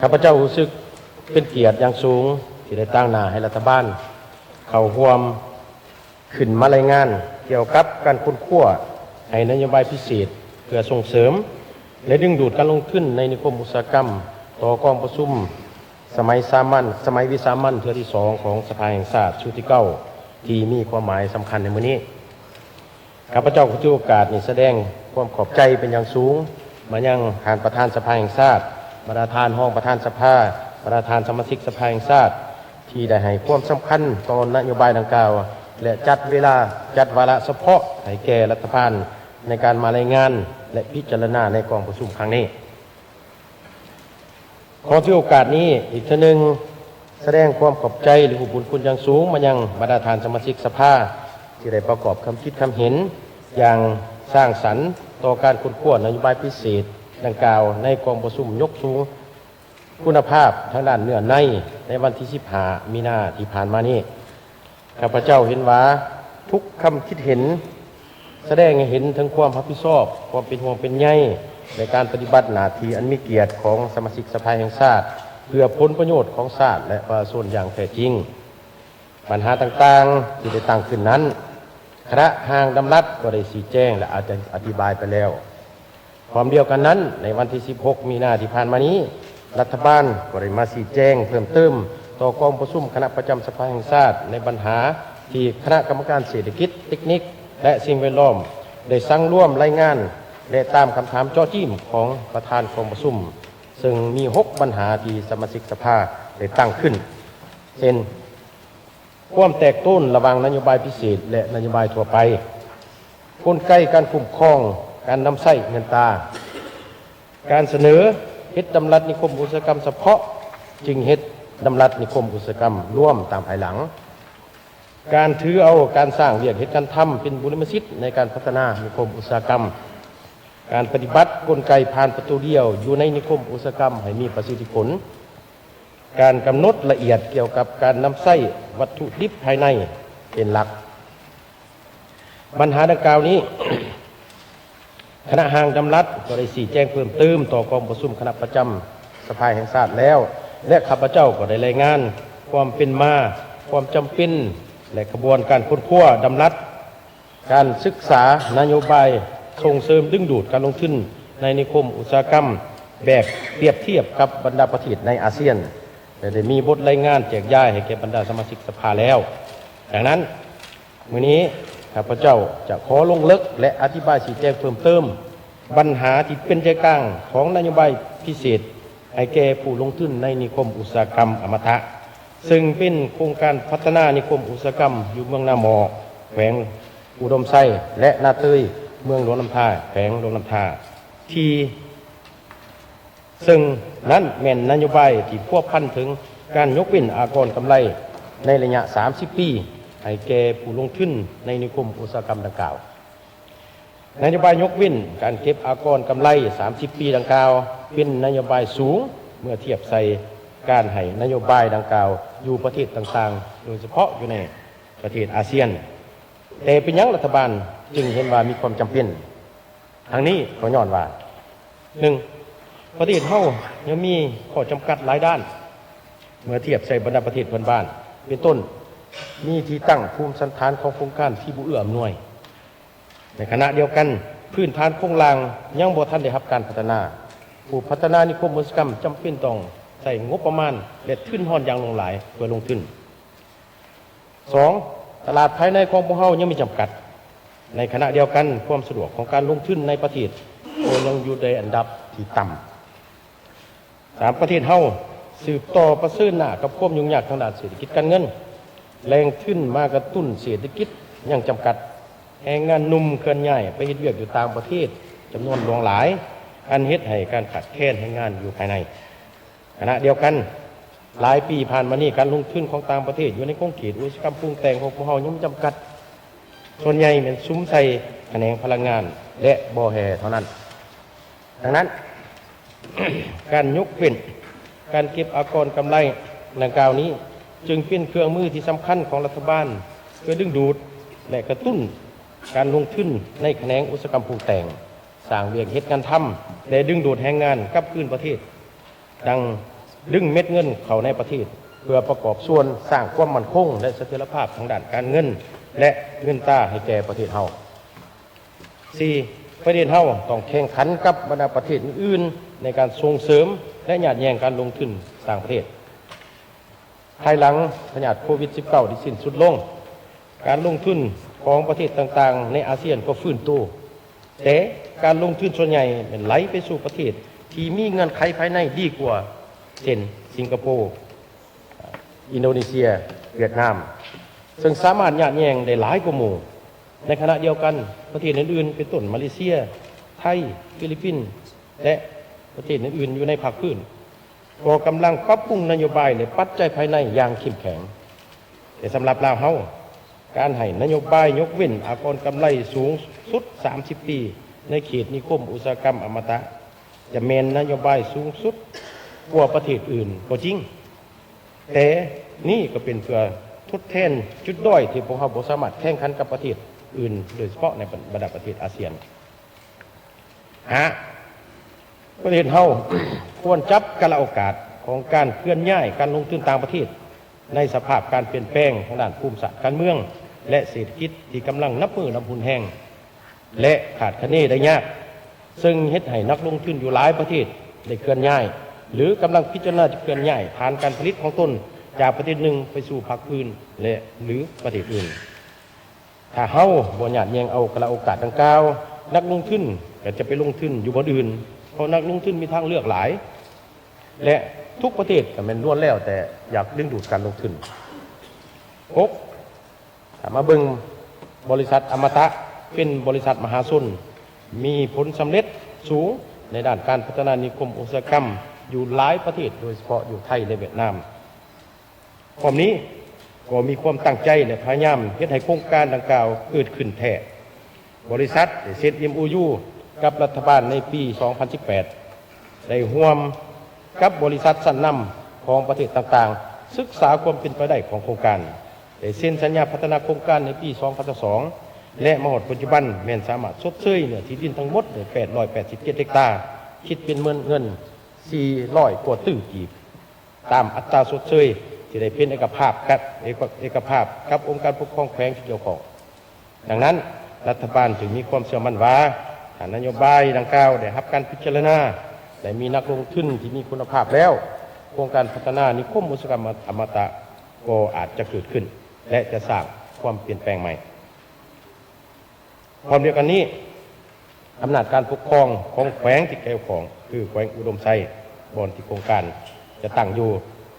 ຂ້າພະເຈົ້າຮູ້ສຶກເປັນກຽດຢ່າງສູງ ທີ່ໄດ້ຕາງໜ້າໃຫ້ລັດຖະບານເຂົ້າຮ່ວມຂຶ້ນມາລາຍງານກ່ຽວກັບການຄົ້ນຄວ້າໃຫ້ນະໂຍບາຍພິເສດ ເພື່ອສົ່ງເສີມ ແລະ ດຶງດູດການລົງທຶນໃນນິຄົມອຸດສາຫະກຳ ຕໍ່ກອງປະຊຸມສະໄໝສາມັນ ສະໄໝວິສາມັນເທື່ອທີສອງຂອງສະພາແຫ່ງຊາດຊຸດທີເກົ້າ ທີ່ມີຄວາມໝາຍສຳຄັນໃນມື້ນີ້. ຂ້າພະເຈົ້າກໍຖືໂອກາດນີ້ສະແດງຄວາມຂອບໃຈເປັນຢ່າງສູງມາຍັງທ່ານປະທານສະພາແຫ່ງຊາດ, ບັນດາທ່ານຮອງປະທານສະພາ, ບັນດາທ່ານສະມາຊິກສະພາແຫ່ງຊາດ ທີ່ໄດ້ໃຫ້ຄວາມສຳຄັນຕໍ່ນະໂຍບາຍດັ່ງກ່າວ ແລະ ຈັດເວລາ, ຈັດວາລະສະເພາະໃຫ້ແກ່ລັດຖະບານໃນການມາລາຍງານ ແລະ ພິຈາລະນາໃນກອງປະຊຸມຄັ້ງນີ້. ຂໍຖືໂອກາດນີ້ອີກເທື່ອໜຶ່ງ ສະແດງຄວາມຂອບໃຈ ແລະ ຮູ້ບຸນຄຸນຢ່າງສູງມາຍັງບັນດາທ່ານສະມາຊິກສະພາ ທີ່ໄດ້ປະກອບຄຳຄິດຄຳເຫັນຢ່າງສ້າງສັນຕໍ່ການຄົ້ນຄວ້ານະໂຍບາຍພິເສດດັ່ງກ່າວ ໃນກອງປະຊຸມຍົກສູງຄຸນນະພາບທາງດ້ານເນື້ອໃນ ໃນວັນທີສິບຫ້າ ມີນາທີ່ຜ່ານມານີ້. ຂ້າພະເຈົ້າເຫັນວ່າທຸກຄຳຄິດເຫັນ ສະແດງໃຫ້ເຫັນເຖິງຄວາມຮັບຜິດຊອບ, ຄວາມເປັນຫ່ວງເປັນໃຍ ໃນການປະຕິບັດໜ້າທີ່ອັນມີກຽດຂອງສະມາຊິກສະພາແຫ່ງຊາດ ເພື່ອຜົນປະໂຫຍດຂອງຊາດ ແລະ ປະຊາຊົນຢ່າງແທ້ຈິງ. ບັນຫາຕ່າງໆທີ່ໄດ້ຕັ້ງຂຶ້ນນັ້ນ, ຄະນະຮ່າງດຳລັດກໍໄດ້ຊີ້ແຈງ ແລະ ອາດຈະອະທິບາຍໄປແລ້ວ. ພ້ອມດຽວກັນນັ້ນ, ໃນວັນທີສິບຫົກ ມີນາທີ່ຜ່ານມານີ້, ລັດຖະບານກໍໄດ້ມາຊີ້ແຈງເພີ່ມເຕີມຕໍ່ກອງປະຊຸມຄະນະປະຈຳສະພາແຫ່ງຊາດ ໃນບັນຫາທີ່ຄະນະກຳມະການເສດຖະກິດ, ເຕັກນິກ ແລະ ສິ່ງແວດລ້ອມ ໄດ້ສັງລວມລາຍງານ ແລະ ຕາມຄຳຖາມເຈາະຈີ້ມຂອງປະທານກອງປະຊຸມ, ເຊິ່ງມີຫົກບັນຫາທີ່ສະມາຊິກສະພາໄດ້ຕັ້ງຂຶ້ນ ເຊັ່ນ: ຄວາມແຕກໂຕນລະຫວ່າງນະໂຍບາຍພິເສດ ແລະ ນະໂຍບາຍທົ່ວໄປ, ກົນໄກການຄຸ້ມຄອງການນຳໃຊ້ເງິນຕາ, ການສະເໜີເຮັດດຳລັດນິຄົມອຸດສາຫະກຳສະເພາະ ຈຶ່ງເຮັດດຳລັດນິຄົມອຸດສາຫະກຳລວມຕາມພາຍຫຼັງ, ການຖືເອົາການສ້າງວຽກເຮັດງານທຳເປັນບຸລິມະສິດໃນການພັດທະນານິຄົມອຸດສາຫະກຳ, ການປະຕິບັດກົນໄກຜ່ານປະຕູດຽວຢູ່ໃນນິຄົມອຸດສາຫະກຳໃຫ້ມີປະສິດທິຜົນ, ການກຳນົດລະອຽດກ່ຽວກັບການນຳໃຊ້ວັດຖຸດິບພາຍໃນເປັນຫຼັກ. ບັນຫາດັ່ງກ່າວນີ້, ຄະນະຮ່າງດຳລັດກໍໄດ້ຊີ້ແຈງເພີ່ມເຕີມຕໍ່ກອງປະຊຸມຄະນະປະຈຳສະພາແຫ່ງຊາດແລ້ວ ແລະ ຂ້າພະເຈົ້າກໍໄດ້ລາຍງານຄວາມເປັນມາ, ຄວາມຈຳເປັນ ແລະ ຂະບວນການຄົ້ນຄວ້າດຳລັດ ການສຶກສານະໂຍບາຍສົ່ງເສີມດຶງດູດການລົງທຶນໃນນິຄົມອຸດສາຫະກຳ ແບບປຽບທຽບກັບບັນດາປະເທດໃນອາຊຽນ ແລະ ໄດ້ມີບົດລາຍງານແຈກຢາຍໃຫ້ແກ່ບັນດາສະມາຊິກສະພາແລ້ວ. ດັ່ງນັ້ນ, ມື້ນີ້ຂ້າພະເຈົ້າຈະຂໍລົງເລິກ ແລະ ອະທິບາຍຊີ້ແຈງເພີ່ມເຕີມບັນຫາທີ່ເປັນໃຈກາງຂອງນະໂຍບາຍພິເສດໃຫ້ແກ່ຜູ້ລົງທຶນໃນນິຄົມອຸດສາຫະກຳອະມະຕະ ເຊິ່ງເປັນໂຄງການພັດທະນານິຄົມອຸດສາຫະກຳຢູ່ເມືອງນາໝໍ້ ແຂວງອຸດົມໄຊ ແລະ ນາເຕີຍ ເມືອງຫຼວງນ້ຳທາ ແຂວງຫຼວງນ້ຳທາ ທີ່ ເຊິ່ງນັ້ນແມ່ນນະໂຍບາຍທີ່ພົວພັນເຖິງການຍົກເວັ້ນອາກອນກຳໄລໃນໄລຍະສາມສິບປີ ໃຫ້ແກ່ຜູ້ລົງທຶນໃນນິຄົມອຸດສາຫະກຳດັ່ງກ່າວ. ນະໂຍບາຍຍົກເວັ້ນການເກັບອາກອນກຳໄລສາມສິບປີດັ່ງກ່າວ ເປັນນະໂຍບາຍສູງເມື່ອທຽບໃສ່ການໃຫ້ນະໂຍບາຍດັ່ງກ່າວຢູ່ປະເທດຕ່າງໆ ໂດຍສະເພາະຢູ່ໃນປະເທດອາຊຽນ. ແຕ່ເປັນຫຍັງລັດຖະບານຈຶ່ງເຫັນວ່າມີຄວາມຈຳເປັນ? ທັງນີ້ກໍຍ້ອນວ່າ ໜຶ່ງ ປະເທດເຮົາຍັງມີຂໍ້ຈຳກັດຫຼາຍດ້ານ ເມື່ອທຽບໃສ່ບັນດາປະເທດເພື່ອນບ້ານ ເປັນຕົ້ນ ມີທີ່ຕັ້ງພູມສັນຖານຂອງໂຄງການທີ່ບໍ່ເອື້ອອຳນວຍ. ໃນຂະນະດຽວກັນ, ພື້ນຖານໂຄງລ່າງຍັງບໍ່ທັນໄດ້ຮັບການພັດທະນາ. ຜູ້ພັດທະນານິຄົມອຸດສາຫະກຳຈຳເປັນຕ້ອງໃຊ້ງົບປະມານ ແລະ ທຶນຮອນຢ່າງຫຼວງຫຼາຍເພື່ອລົງທຶນ. ສອງ ຕະຫຼາດພາຍໃນຂອງພວກເຮົາຍັງມີຈຳກັດ. ໃນຂະນະດຽວກັນ, ຄວາມສະດວກຂອງການລົງທຶນໃນປະເທດກໍຍັງຢູ່ໃນອັນດັບທີ່ຕ່ຳ. ສາມ ປະເທດເຮົາສືບຕໍ່ປະເຊີນໜ້າກັບຄວາມຫຍຸ້ງຍາກທາງດ້ານເສດຖະກິດການເງິນ. ແຫຼ່ງທຶນມາກະຕຸ້ນເສດຖະກິດຍັງຈຳກັດ. ແຮງງານໜຸ່ມເຄື່ອນຍ້າຍໄປເຮັດວຽກຢູ່ຕ່າງປະເທດຈຳນວນຫຼວງຫຼາຍ, ອັນເຮັດໃຫ້ການຂາດແຄນແຮງງານຢູ່ພາຍໃນ. ຂະນະດຽວກັນ, ຫຼາຍປີຜ່ານມານີ້ ການລົງທຶນຂອງຕ່າງປະເທດຢູ່ໃນຂົງເຂດອຸດສາຫະກຳປຸງແຕ່ງຂອງພວກເຮົາຍັງມີຈຳກັດ, ສ່ວນໃຫຍ່ແມ່ນສຸມໃສ່ຂະແໜງພະລັງງານ ແລະ ບໍ່ແຮ່ເທົ່ານັ້ນ. ດັ່ງນັ້ນ, ການຍົກເວັ້ນການເກັບອາກອນກຳໄລດັ່ງກ່າວນີ້ ຈຶ່ງເປັນເຄື່ອງມືທີ່ສຳຄັນຂອງລັດຖະບານ ເພື່ອດຶງດູດ ແລະ ກະຕຸ້ນການລົງທຶນໃນຂະແໜງອຸດສາຫະກຳປຸງແຕ່ງ, ສ້າງວຽກເຮັດງານທຳ ແລະ ດຶງດູດແຮງງານກັບຄືນປະເທດ. ດັ່ງ ດຶງເມັດເງິນເຂົ້າໃນປະເທດ ເພື່ອປະກອບສ່ວນສ້າງຄວາມໝັ້ນຄົງ ແລະ ສະຖຽນລະພາບທາງດ້ານການເງິນ ແລະ ເງິນຕາໃຫ້ແກ່ປະເທດເຮົາ. ສີ່, ປະເທດເຮົາຕ້ອງແຂ່ງຂັນກັບບັນດາປະເທດອື່ນໆ ໃນການສົ່ງເສີມ ແລະ ຍາດແຍ່ງການລົງທຶນຕ່າງປະເທດ. ພາຍຫຼັງພະຍາດໂຄວິດສິບເກົ້າ ໄດ້ສິ້ນສຸດລົງ, ການລົງທຶນຂອງປະເທດຕ່າງໆໃນອາຊຽນກໍຟື້ນໂຕ, ແຕ່ການລົງທຶນສ່ວນໃຫຍ່ແມ່ນໄຫຼໄປສູ່ປະເທດທີ່ມີເງື່ອນໄຂພາຍໃນດີກວ່າ ເຊັ່ນ ສິງກະໂປ, ອິນໂດເນເຊຍ, ຫວຽດນາມ, ເຊິ່ງສາມາດຍາດແຍ່ງໄດ້ຫຼາຍກວ່າໝູ່. ໃນຂະນະດຽວກັນ, ປະເທດອື່ນໆ ເປັນຕົ້ນມາເລເຊຍ, ໄທ, ຟີລິບປິນ ແລະ ປະເທດອື່ນໆຢູ່ໃນພາກພື້ນ ກໍກຳລັງປັບປຸງນະໂຍບາຍ ແລະ ປັດໄຈພາຍໃນຢ່າງເຂັ້ມແຂງ. ແຕ່ສຳລັບລາວເຮົາ, ການໃຫ້ນະໂຍບາຍຍົກເວັ້ນອາກອນກຳໄລສູງສຸດສາມສິບປີ ໃນເຂດນິຄົມອຸດສາຫະກຳອະມະຕະ ຈະແມ່ນນະໂຍບາຍສູງສຸດກວ່າປະເທດອື່ນກໍຈິງ, ແຕ່ນີ້ກໍເປັນເພື່ອທົດແທນຈຸດດ້ອຍທີ່ພວກເຮົາບໍ່ສາມາດແຂ່ງຂັນກັບປະເທດອື່ນ, ໂດຍສະເພາະໃນບັນດາປະເທດອາຊຽນ. ຫ້າ, ປະເທດເຮົາຄວນຈັບກາລະໂອກາດຂອງການເຄື່ອນຍ້າຍການລົງທຶນຕ່າງປະເທດ ໃນສະພາບການປ່ຽນແປງທາງດ້ານພູມສາດການເມືອງ ແລະ ເສດຖະກິດທີ່ກຳລັງນັບມື້ນັບຮຸນແຮງ ແລະ ຄາດຄະເນໄດ້ຍາກ, ເຊິ່ງເຮັດໃຫ້ນັກລົງທຶນຢູ່ຫຼາຍປະເທດໄດ້ເຄື່ອນຍ້າຍ ຫຼື ກຳລັງພິຈາລະນາຈະເຄື່ອນຍ້າຍຖານການຜະລິດຂອງຕົນຈາກປະເທດໜຶ່ງໄປສູ່ພາກອື່ນ ແລະ ຫຼື ປະເທດອື່ນ. ຖ້າເຮົາບໍ່ຍາດແຍ່ງເອົາກາລະໂອກາດດັ່ງກ່າວ, ນັກລົງທຶນກໍຈະໄປລົງທຶນຢູ່ບ່ອນອື່ນ, ເພາະນັກລົງທຶນມີທາງເລືອກຫຼາຍ ແລະ ທຸກປະເທດກໍແມ່ນລ້ວນແລ້ວແຕ່ຢາກດຶງດູດການລົງທຶນ. ຫົກ, ຖ້າມາເບິ່ງບໍລິສັດອະມະຕະ ເປັນບໍລິສັດມະຫາຊົນ ມີຜົນສຳເລັດສູງໃນດ້ານການພັດທະນານິຄົມອຸດສາຫະກຳຢູ່ຫຼາຍປະເທດ, ໂດຍສະເພາະຢູ່ໄທ ແລະ ຫວຽດນາມ. ພ້ອມນີ້ກໍມີຄວາມຕັ້ງໃຈ ແລະ ພະຍາຍາມເຮັດໃຫ້ໂຄງການດັ່ງກ່າວເກີດຂຶ້ນແທ້. ບໍລິສັດໄດ້ເຊັນ ເອັມໂອຢູ ກັບລັດຖະບານໃນປີສອງພັນສິບແປດ, ໄດ້ຮ່ວມກັບບໍລິສັດຊັ້ນນຳຂອງປະເທດຕ່າງໆ ສຶກສາຄວາມເປັນໄປໄດ້ຂອງໂຄງການ, ໄດ້ເຊັນສັນຍາພັດທະນາໂຄງການໃນປີສອງພັນຊາວສອງ ແລະ ມາຮອດປັດຈຸບັນແມ່ນສາມາດຊົດເຊີຍເນື້ອທີ່ດິນທັງໝົດໄດ້ແປດຮ້ອຍແປດສິບເຈັດເຮັກຕາ, ຄິດເປັນເງິນສີ່ຮ້ອຍກວ່າຕື້ກີບ. ຕາມອັດຕາຊົດເຊີຍທີ່ໄດ້ເປັນເອກະພາບກັບ ເອກະ ເອກະພາບກັບອົງການປົກຄອງແຂວງທີ່ກ່ຽວຂ້ອງ. ດັ່ງນັ້ນ, ລັດຖະບານຈຶ່ງມີຄວາມເຊື່ອໝັ້ນວ່າ ຖ້ານະໂຍບາຍດັ່ງກ່າວໄດ້ຮັບການພິຈາລະນາ ແລະ ມີນັກລົງທຶນທີ່ມີຄຸນນະພາບແລ້ວ, ໂຄງການພັດທະນານິຄົມອຸດສາຫະກຳອະມະຕະກໍອາດຈະເກີດຂຶ້ນ ແລະ ຈະສ້າງຄວາມປ່ຽນແປງໃໝ່. ພ້ອມດຽວກັນນີ້, ອຳນາດການປົກຄອງຂອງແຂວງທີ່ກ່ຽວຂ້ອງ ຄືແຂວງອຸດົມໄຊ ບ່ອນທີ່ໂຄງການຈະຕັ້ງຢູ່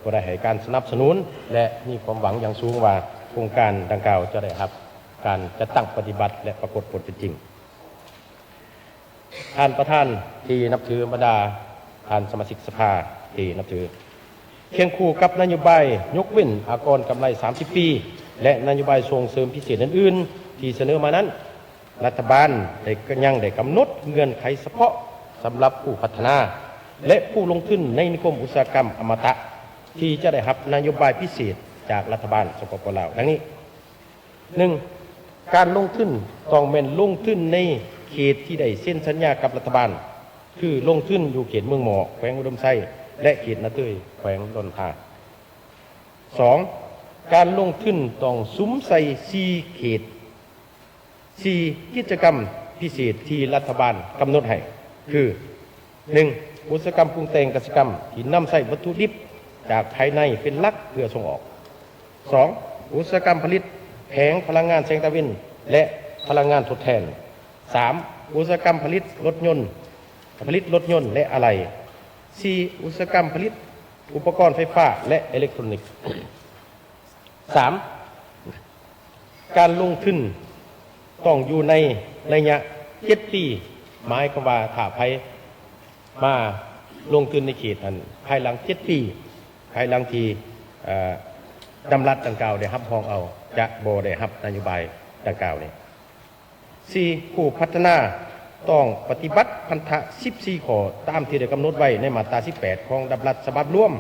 ກໍໄດ້ໃຫ້ການສະໜັບສະໜູນ ແລະ ມີຄວາມຫວັງຢ່າງສູງວ່າ ໂຄງການດັ່ງກ່າວຈະໄດ້ຮັບການຈັດຕັ້ງປະຕິບັດ ແລະ ປາກົດຜົນເປັນຈິງ. ທ່ານປະທານທີ່ນັບຖື, ບັນດາທ່ານສະມາຊິກສະພາທີ່ນັບຖື, ຄຽງຄູ່ກັບນະໂຍບາຍຍົກເວັ້ນອາກອນກຳໄລສາມສິບປີ ແລະ ນະໂຍບາຍສົ່ງເສີມພິເສດອື່ນໆທີ່ສະເໜີມານັ້ນ, ລັດຖະບານໄດ້ ຍັງໄດ້ກຳນົດເງື່ອນໄຂສະເພາະສຳລັບຜູ້ພັດທະນາ ແລະ ຜູ້ລົງທຶນໃນນິຄົມອຸດສາຫະກຳອະມະຕະ ທີ່ຈະໄດ້ຮັບນະໂຍບາຍພິເສດຈາກລັດຖະບານ ສປປ ລາວ ດັ່ງນີ້. ໜຶ່ງ, ການລົງທຶນຕ້ອງແມ່ນລົງທຶນໃນເຂດທີ່ໄດ້ເຊັນສັນຍາກັບລັດຖະບານ, ຄືລົງທຶນຢູ່ເຂດເມືອງໝໍ້ ແຂວງອຸດົມໄຊ ແລະ ເຂດນາເຕີຍ ແຂວງດອນທາ. ສອງ, ການລົງທຶນຕ້ອງສຸມໃສ່ສີ່ເຂດ, ສີ່ກິດຈະກຳພິເສດທີ່ລັດຖະບານກຳນົດໃຫ້ ຄື ໜຶ່ງ, ອຸດສາຫະກຳປຸງແຕ່ງກະສິກຳທີ່ນຳໃຊ້ວັດຖຸດິບຈາກພາຍໃນເປັນຫຼັກເພື່ອສົ່ງອອກ. ສອງ, ອຸດສາຫະກຳຜະລິດແຜງພະລັງງານແສງຕາເວັນ ແລະ ພະລັງງານທົດແທນ. ສາມ, ອຸດສາຫະກຳຜະລິດລົດຍົນ, ຜະລິດລົດຍົນ ແລະ ອາໄຫຼ່. ສີ່, ອຸດສາຫະກຳຜະລິດອຸປະກອນໄຟຟ້າ ແລະ ເອເລັກໂທຣນິກ. ສາມ, ການລົງທຶນຕ້ອງຢູ່ໃນໄລຍະເຈັດປີ, ໝາຍຄວາມວ່າຖ້າໃຜມາລົງທຶນໃນເຂດນັ້ນ ພາຍຫຼັງເຈັດປີ, ພາຍຫຼັງທີ່ ເອີ ດຳລັດດັ່ງກ່າວໄດ້ຮັບຮອງເອົາ, ຈະບໍ່ໄດ້ຮັບນະໂຍບາຍດັ່ງກ່າວນີ້. ສີ່, ຜູ້ພັດທະນາຕ້ອງປະຕິບັດພັນທະສິບສີ່ຂໍ້ ຕາມທີ່ໄດ້ກຳນົດໄວ້ໃນມາດຕາສິບແປດຂອງດຳລັດສະບັບລວມ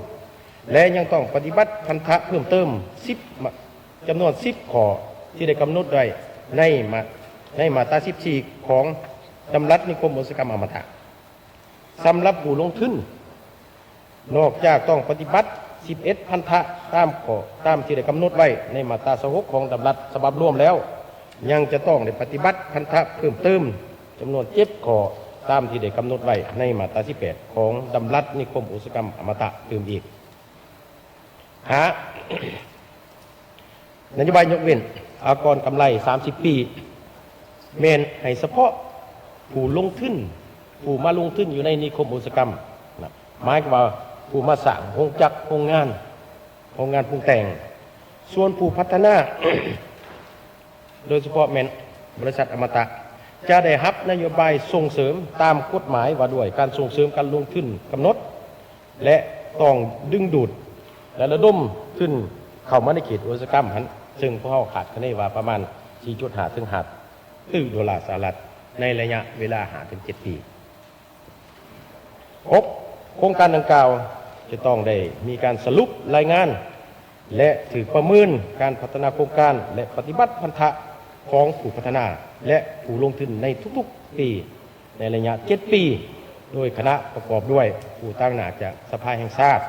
ແລະ ຍັງຕ້ອງປະຕິບັດພັນທະເພີ່ມເຕີມສິບ ຈຳນວນສິບຂໍ້ ທີ່ໄດ້ກຳນົດໄວ້ໃນມາ ໃນມາດຕາສິບສີ່ຂອງດຳລັດນິຄົມອຸດສາຫະກຳອະມະຕະ. ສຳລັບຜູ້ລົງທຶນ ນອກຈາກຕ້ອງປະຕິບັດສິບເອັດພັນທະຕາມຂໍ້ ຕາມທີ່ໄດ້ກຳນົດໄວ້ໃນມາດຕາຊາວຫົກຂອງດຳລັດສະບັບລວມແລ້ວ, ຍັງຈະຕ້ອງໄດ້ປະຕິບັດພັນທະເພີ່ມເຕີມຈຳນວນເຈັດຂໍ້ ຕາມທີ່ໄດ້ກຳນົດໄວ້ໃນມາດຕາສິບແປດຂອງດຳລັດນິຄົມອຸດສາຫະກຳອະມະຕະຕື່ມອີກ. ຫ້າ ນະໂຍບາຍຍົກເວັ້ນອາກອນກຳໄລສາມສິບປີ ແມ່ນໃຫ້ສະເພາະຜູ້ລົງທຶນ ຜູ້ມາລົງທຶນຢູ່ໃນນິຄົມອຸດສາຫະກຳນະ ໝາຍຄວາມວ່າຜູ້ມາສ້າງໂຮງຈັກ ໂຮງງານ ໂຮງງານປຸງແຕ່ງ. ສ່ວນຜູ້ພັດທະນາ ໂດຍສະເພາະແມ່ນບໍລິສັດອະມະຕະ ຈະໄດ້ຮັບນະໂຍບາຍສົ່ງເສີມຕາມກົດໝາຍວ່າດ້ວຍການສົ່ງເສີມການລົງທຶນກຳນົດ ແລະ ຕ້ອງດຶງດູດ ແລະ ລະດົມທຶນເຂົ້າມາໃນເຂດອຸດສາຫະກຳຫັ້ນ, ເຊິ່ງພວກເຮົາຄາດຄະເນວ່າປະມານສີ່ຈຸດຫ້າເຖິງຫ້າຕື້ໂດລາສະຫະລັດ ໃນໄລຍະເວລາຫ້າເຖິງເຈັດປີ. ຫົກ ໂຄງການດັ່ງກ່າວຈະຕ້ອງໄດ້ມີການສະຫຼຸບລາຍງານ ແລະ ຖືກປະເມີນການພັດທະນາໂຄງການ ແລະ ປະຕິບັດພັນທະຂອງຜູ້ພັດທະນາ ແລະ ຜູ້ລົງທຶນໃນທຸກໆປີ ໃນໄລຍະເຈັດປີ ໂດຍຄະນະປະກອບດ້ວຍຜູ້ຕາງໜ້າຈາກສະພາແຫ່ງຊາດ,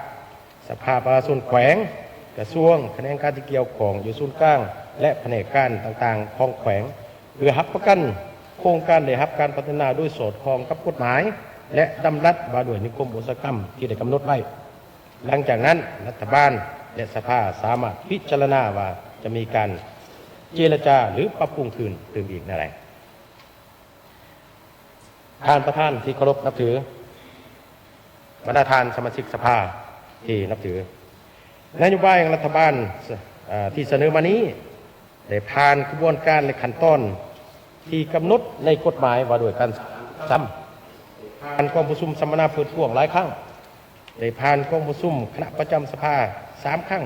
ສະພາປະຊາຊົນແຂວງ, ກະຊວງ, ຂະແໜງການທີ່ກ່ຽວຂ້ອງຢູ່ສູນກາງ ແລະ ພະແນກການຕ່າງໆຂອງແຂວງ ເພື່ອຮັບປະກັນໂຄງການໄດ້ຮັບການພັດທະນາໂດຍສອດຄ່ອງກັບກົດໝາຍ ແລະ ດຳລັດວ່າດ້ວຍນິຄົມອຸດສາຫະກຳທີ່ໄດ້ກຳນົດໄວ້. ຫຼັງຈາກນັ້ນ ລັດຖະບານ ແລະ ສະພາສາມາດພິຈາລະນາວ່າຈະມີການເຈລະຈາ ຫຼື ປັບປຸງຄືນຕື່ມອີກແນວໃດ. ທ່ານປະທານທີ່ເຄົາລົບນັບຖື, ບັນດາທ່ານສະມາຊິກສະພາທີ່ນັບຖື, ນະໂຍບາຍຂອງລັດຖະບານ ເອີ ທີ່ສະເໜີມານີ້ ໄດ້ຜ່ານຂະບວນການ ແລະ ຂັ້ນຕອນທີ່ກຳນົດໃນກົດໝາຍວ່າດ້ວຍການສ້າງ ສ້າງ ຜ່ານກອງປະຊຸມສຳມະນາເປີດກວ້າງຫຼາຍຄັ້ງ, ໄດ້ຜ່ານກອງປະຊຸມຄະນະປະຈຳສະພາສາມຄັ້ງ,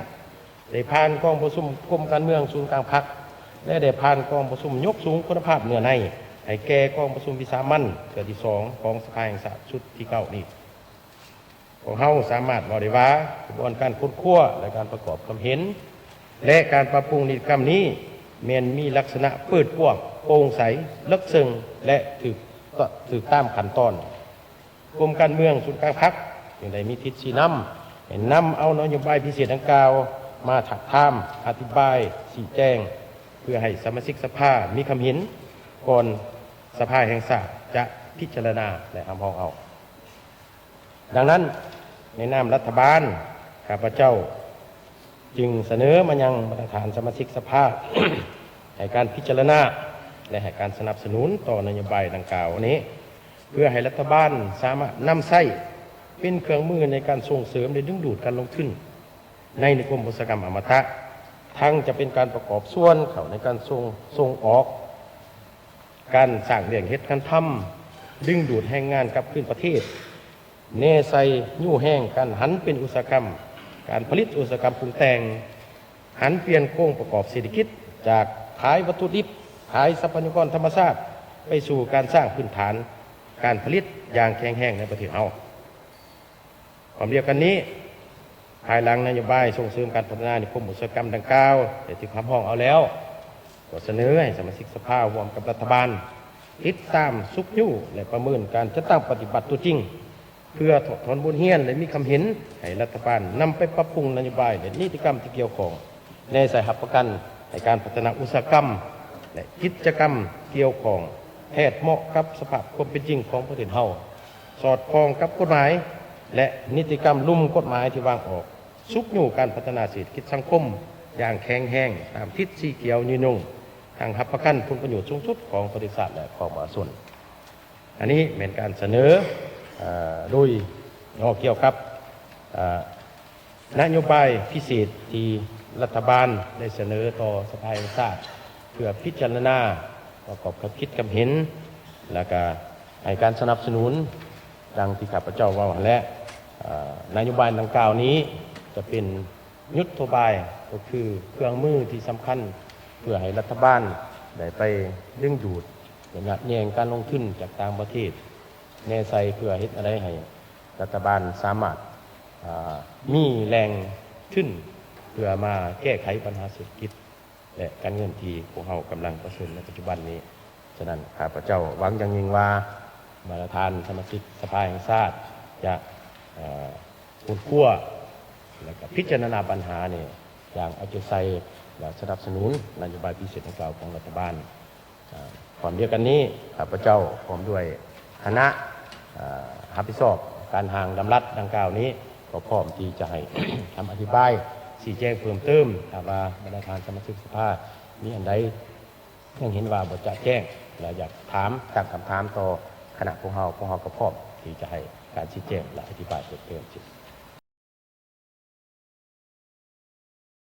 ໄດ້ຜ່ານກອງປະຊຸມກົມການເມືອງສູນກາງພັກ ແລະ ໄດ້ຜ່ານກອງປະຊຸມຍົກສູງຄຸນນະພາບເນື້ອໃນໃຫ້ແກ່ກອງປະຊຸມວິສາມັນເທື່ອທີສອງຂອງສະພາແຫ່ງຊາດຊຸດທີເກົ້ານີ້. ພວກເຮົາສາມາດເວົ້າໄດ້ວ່າ ຂະບວນການຄົ້ນຄວ້າ ແລະ ການປະກອບຄວາມເຫັນ ແລະ ການປັບປຸງນິຕິກຳນີ້ ແມ່ນມີລັກສະນະເປີດກວ້າງ, ໂປ່ງໃສ, ເລິກເຊິ່ງ ແລະ ຖືກ ຖືກຕາມຂັ້ນຕອນ. ກົມການເມືອງສູນກາງພັກຈຶ່ງໄດ້ມີທິດຊີ້ນຳໃຫ້ນຳເອົານະໂຍບາຍພິເສດດັ່ງກ່າວມາທາບທາມ, ອະທິບາຍ, ຊີ້ແຈງ ເພື່ອໃຫ້ສະມາຊິກສະພາມີຄຳເຫັນກ່ອນສະພາແຫ່ງຊາດຈະພິຈາລະນາ ແລະ ຮັບຮອງເອົາ. ດັ່ງນັ້ນ, ໃນນາມລັດຖະບານ, ຂ້າພະເຈົ້າຈຶ່ງສະເໜີມາຍັງບັນດາທ່ານສະມາຊິກສະພາ ໃຫ້ການພິຈາລະນາ ແລະ ໃຫ້ການສະໜັບສະໜູນຕໍ່ນະໂຍບາຍດັ່ງກ່າວນີ້ ເພື່ອໃຫ້ລັດຖະບານສາມາດນຳໃຊ້ເປັນເຄື່ອງມືໃນການສົ່ງເສີມ ແລະ ດຶງດູດການລົງທຶນໃນນິຄົມອຸດສາຫະກຳອະມະຕະ, ທັງຈະເປັນການປະກອບສ່ວນເຂົ້າໃນການສົ່ງ ສົ່ງອອກ, ການສ້າງວຽກເຮັດງານທຳ, ດຶງດູດແຮງງານກັບຄືນປະເທດ, ແນໃສ່ຍູ້ແຮງການຫັນເປັນອຸດສາຫະກຳ, ການຜະລິດອຸດສາຫະກຳປຸງແຕ່ງ, ຫັນປ່ຽນໂຄງປະກອບເສດຖະກິດ ຈາກຂາຍວັດຖຸດິບ, ຂາຍຊັບພະຍາກອນທຳມະຊາດ ໄປສູ່ການສ້າງພື້ນຖານການຜະລິດຢ່າງແຂງແຮງໃນປະເທດເຮົາ. ພ້ອມດຽວກັນນີ້, ພາຍຫຼັງນະໂຍບາຍສົ່ງເສີມການພັດທະນານິຄົມອຸດສາຫະກຳດັ່ງກ່າວໄດ້ຖືກຮັບຮອງເອົາແລ້ວ, ກໍສະເໜີໃຫ້ສະມາຊິກສະພາຮ່ວມກັບລັດຖະບານ ຕິດຕາມ, ຊຸກຍູ້ ແລະ ປະເມີນການຈັດຕັ້ງປະຕິບັດຕົວຈິງ ເພື່ອຖອດຖອນບົດຮຽນ ແລະ ມີຄຳເຫັນໃຫ້ລັດຖະບານນຳໄປປັບປຸງນະໂຍບາຍ ແລະ ນິຕິກຳທີ່ກ່ຽວຂ້ອງ ແນໃສ່ຮັບປະກັນໃຫ້ການພັດທະນາອຸດສາຫະກຳ ແລະ ກິດຈະກຳກ່ຽວຂ້ອງ ແທດເໝາະກັບສະພາບຄວາມເປັນຈິງຂອງປະເທດເຮົາ, ສອດຄ່ອງກັບກົດໝາຍ ແລະ ນິຕິກຳລຸ່ມກົດໝາຍທີ່ວາງອອກ, ຊຸກຍູ້ການພັດທະນາເສດຖະກິດສັງຄົມຢ່າງແຂງແຮງຕາມທິດສີຂຽວຍືນຍົງ, ທັງຮັບປະກັນຜົນປະໂຫຍດສູງສຸດຂອງປະເທດຊາດ ແລະ ຂອງປະຊາຊົນ. ອັນນີ້ແມ່ນການສະເໜີ, ເອີ, ໂດຍ ເນາະ, ກ່ຽວກັບ, ເອີ, ນະໂຍບາຍພິເສດທີ່ລັດຖະບານໄດ້ສະເໜີຕໍ່ສະພາແຫ່ງຊາດ ເພື່ອພິຈາລະນາປະກອບຄຳຄິດຄຳເຫັນ ແລ້ວກະໃຫ້ການສະໜັບສະໜູນ ດັ່ງທີ່ຂ້າພະເຈົ້າເວົ້າຫັ້ນແຫຼະ. ເອີ, ນະໂຍບາຍດັ່ງກ່າວນີ້ຈະເປັນຍຸດໂທບາຍ, ກໍຄືເຄື່ອງມືທີ່ສຳຄັນ ເພື່ອໃຫ້ລັດຖະບານໄດ້ໄປດຶງດູດ ແລະ ຍາດແຍ່ງການລົງທຶນຈາກຕ່າງປະເທດ ແນໃສ່ ເພື່ອເຮັດແນວໃດໃຫ້ລັດຖະບານສາມາດ, ເອີ, ມີແຫຼ່ງທຶນເພື່ອມາແກ້ໄຂບັນຫາເສດຖະກິດ ແລະ ການເງິນທີ່ພວກເຮົາກຳລັງປະເຊີນໃນປັດຈຸບັນນີ້. ສະນັ້ນ ຂ້າພະເຈົ້າຫວັງຢ່າງຍິ່ງວ່າ ບັນດາທ່ານສະມາຊິກສະພາແຫ່ງຊາດຈະ, ເອີ, ຄົ້ນຄວ້າ ແລະ ກໍພິຈາລະນາບັນຫານີ້ຢ່າງເອົາໃຈໃສ່ ແລະ ສະໜັບສະໜູນນະໂຍບາຍພິເສດດັ່ງກ່າວຂອງລັດຖະບານ. ອາ ພ້ອມດຽວກັນນີ້ ຂ້າພະເຈົ້າພ້ອມດ້ວຍຄະນະ ອາ ຮັບຜິດຊອບການຮ່າງດຳລັດດັ່ງກ່າວນີ້ ກໍພ້ອມທີ່ຈະໃຫ້ຄຳອະທິບາຍຊີ້ແຈງເພີ່ມເຕີມ ຖ້າວ່າບັນດາທ່ານສະມາຊິກສະພາມີອັນໃດຍັງເຫັນວ່າບໍ່ຈະແຈ້ງ ແລະ ຢາກຖາມ ຕັ້ງຄຳຖາມຕໍ່ຄະນະພວກເຮົາ, ພວກເຮົາກໍພ້ອມທີ່ຈະໃຫ້ການຊີ້ແຈງ ແລະ ອະທິບາຍເພີ່ມເຕີມ.